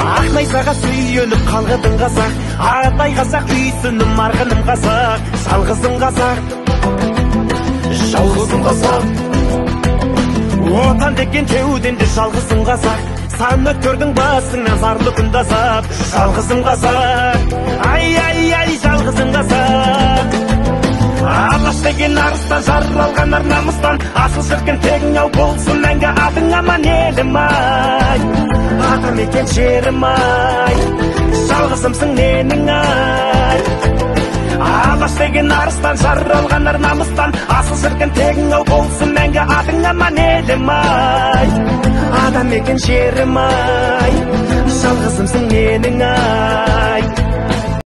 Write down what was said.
Ақ найзаға сүйеніп қалғыдың қазақ, атай қазақ, үйсінім, арғыным қазақ, жалғызым қазақ, жалғызым қазақ. Отан деген кеудемде жалғызым қазақ, сан өткердің басыңнан зарлы күнді азап, жалғызым қазақ, ай ай ай жалғызым қазақ. Алаш деген арыстан, жаралған ар намыстан, асыл шіркін тегің ау болсын мәңгі атың аман елім ай, атамекен жерім ай, жалғызымсың менің ай. Алаш деген арыстан, жаралған ар намыстан, асыл шіркін тегің ау болсын мәңгі атың аман елім ай, атамекен жерім ай, жалғызымсың менің ай.